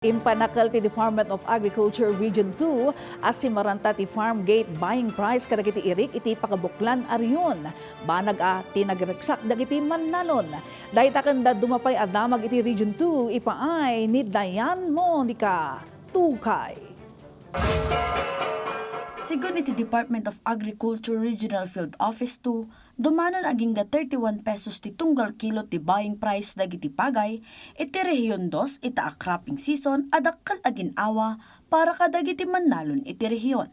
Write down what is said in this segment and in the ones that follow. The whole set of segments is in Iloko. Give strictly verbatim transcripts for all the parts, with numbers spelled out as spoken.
Impanakel ti Department of Agriculture Region two a simaranta ti farm gate buying price kadagiti irik iti pakabuklan a rehiyon. Banag a ti nagreksak dagiti mannalon. Dayta ken dadduma pay a damag iti Region two, ipaay ni Diane Monica Tukay. Segun iti Department of Agriculture Regional Field Office two, dumanon agingga thirty-one pesos ti tunggal kilo ti buying price dagiti pagay iti Rehiyon dos ita a cropping season a dakkel a gin-awa para kadagiti mannalon iti rehiyon.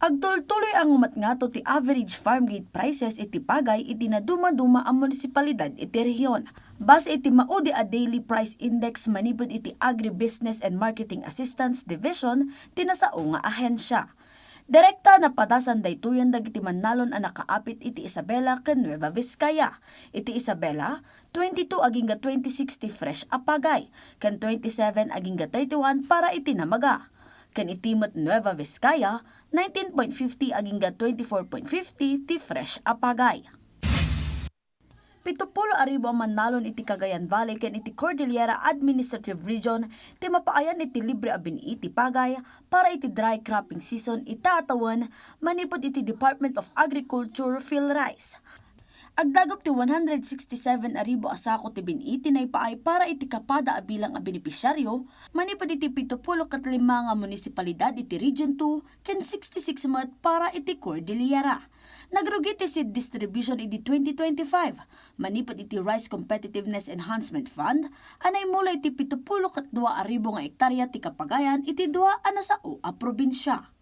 Agtultuloy a ngumatngato ti average farm gate prices iti pagay iti nadumaduma a munisipalidad iti rehiyon. Base iti maudi a daily price index manipud iti Agribusiness and Marketing Assistance Division ti nasao nga ahensya. Direkta a napadasan daytoyen dagiti mannalon a nakaapit iti Isabela ken Nueva Vizcaya. Iti Isabela, twenty-two agingga twenty-six ti fresh a pagay, ken twenty-seven agingga thirty-one para iti namaga. Ken iti met Nueva Vizcaya, nineteen point fifty agingga twenty-four point fifty ti fresh a pagay. Pitupulo a ribu a mannalon iti Cagayan Valley ken iti Cordillera Administrative Region ti mapaayan iti libre a bin-i ti pagay para iti dry cropping season ita a tawen manipud iti Department of Agriculture Field Rice. Agdagop ti one hundred sixty-seven a ribu a sako ti bin-i ti naipaay para iti kapada a bilang a benepisiario manipud iti pitupulo ket lima nga munisipalidad iti Region two ken sixty-six met para iti Cordillera. Nagrugi ti seed distribution idi twenty twenty-five manipud iti Rice Competitiveness Enhancement Fund a naimula iti pitupulo ket dua a ribu nga ektarya ti kapagayan iti dua a nasao a probinsia.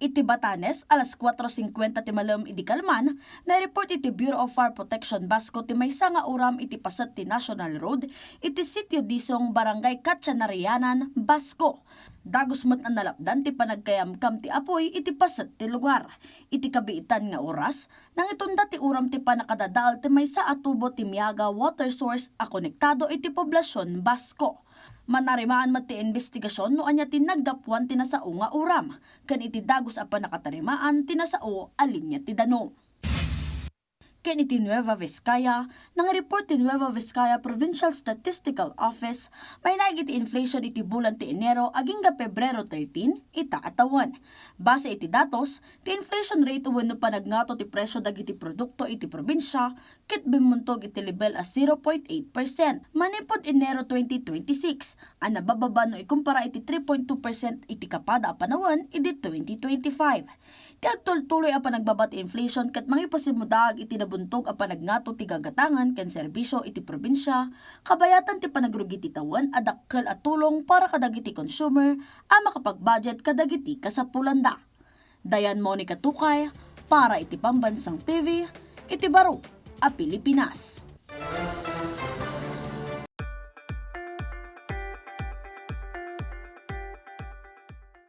Iti Batanes, alas kuatro singkuenta ti malem idi kalman, naireport iti Bureau of Fire Protection Basco ti maysa nga uram iti paset ti National Road iti Sitio Disong, Barangay Katsanarianan, Basco. Dagus met a nalapdan ti panagkayamkam ti apuy iti paset ti lugar. Iti kabiitan nga oras, nangitunda ti uram ti pannakadadael ti maysa a tubo ti Miaga water source a konektado iti poblasion Basco. Manarimaan met ti imbestigasion no ania ti naggapuan ti nasao nga uram, ken iti dagus a pannakatarimaan ti nasao a linia ti danum. Ken iti Nueva Vizcaya, nangreport ti Nueva Vizcaya Provincial Statistical Office, mainaig iti inflation iti bulan ti Enero agingga Pebrero thirteen ita a tawen. Base iti datos, ti inflation rate wenno panagngato ti presio dagiti produkto iti probinsia ket bimmuntog iti lebel a zero point eight percent manipud Enero twenty twenty-six, a nabababa no ikumpara iti three point two percent iti kapada a panawen idi twenty twenty-five. Ti agtultuloy a panagbaba ti inflation ket mangipasimmudaag iti nabuntog a panagngato ti gagatangan ken serbisio iti probinsia, kabayatan ti panagrugi ti tawen a dakkel a tulong para kadagiti consumer a makapag-budget kadagiti kasapulanda. Diane Monica Tukay para iti Pambansang T V iti baro a Pilipinas.